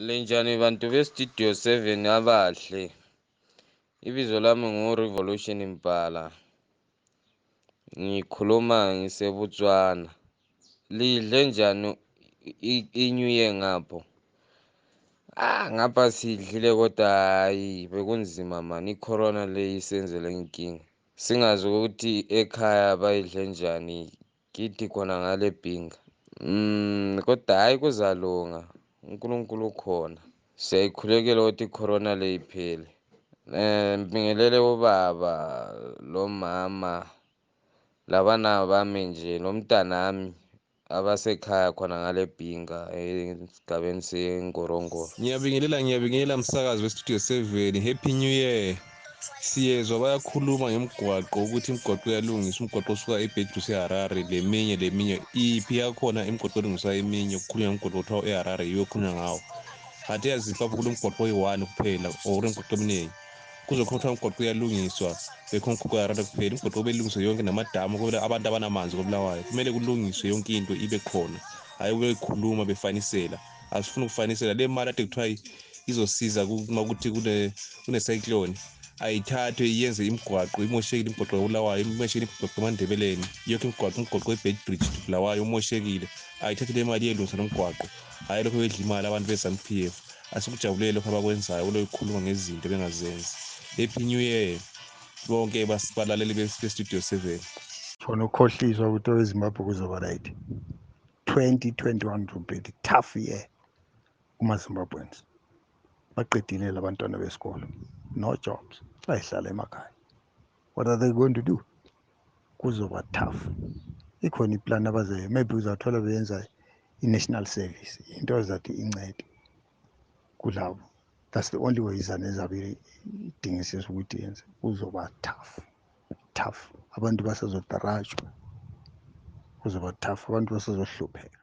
Linjani bantu be-Studio 7 abahle? Ibizo lami ngu-Revolution Mpala. Ngikhuluma ngiseBotswana. Lidle njani i-New Year ngapho? Ah, ngapha sidlile kodwa hayi bekunzima mani, i-corona le isenzele inkinga. Singazi ukuthi ekhaya bayidle njani kithi khona ngale Binga. Kodwa hayi kuzalunga. uNkulunkulu ukhona. Siyayikhulekela ukuthi i-corona le iphele. Ngibingelele ubaba lomama labana bami nje nomntanami abasekhaya khona ngale Binga esigabeni seNgorongoro. Ngiyabingelela, ngiyabingelela msakazi weStudio 7. Happy New Year. Siyezwa bayakhuluma ngemigwaqo ukuthi imigwaqo iyalungiswa, umgwaqo osuka eBedru seHarare leminye leminye. Iphi yakhona imigwaqo elungiswa eminye? Kukhulunywa ngomgwaqo kuthiwa eHarare yiwo okhulunywa ngawo. Kanti eyaZimbabwe kulomgwaqo oyi-one kuphela or kulemigwaqo eminingi? Kuzokhona kuthiwa umgwaqo uyalungiswa, bekho umgwaqo eHarare kuphela. Imigwaqo belungiswe yonke namadamu, kumele abantu abanamanzi koBulawayo. Kumele kulungiswe yonke into ibe khona, hhayi bekhuluma befanisela. Asifuni ukufanisela. Le mali ade kuthiwa izosiza uma kuthi kune-cyclone ayithathwe iyenze imigwaqo. Imoshekile imigwaqo yoBulawayo, imoshekile imigwaqo emaNdebeleni, yonke imigwaqo, umgwaqo we-Beitbridge to Bulawayo umoshekile. Ayithathe le mali iyelungisa nomgwaqo, hhayi lokho bedla imali abantu be-ZANU PF. Asikujabulele lokho abakwenzayo, kulokukhuluma ngezinto bengazenzi. Happy New Year bonke balaleli be-Studio 7. Funa ukukhohliswa ukuthi eZimbabwe kuzoba right. 2021 will be the tough year kuma-Zimbabweans. Baqedile labantwana besikolo, no jobs, bayihlala emakhaya. What are they going to do? Kuzoba tough. Ikhona iplan abazayo, maybe uzathola beyenza i-national service, into ezathi incede kulabo. That's the only way izane ezabe idingisisa ukuthi yenze. Kuzoba tough, tough. Abantu basazodarajwa, kuzoba tough, abantu basazohlupheka.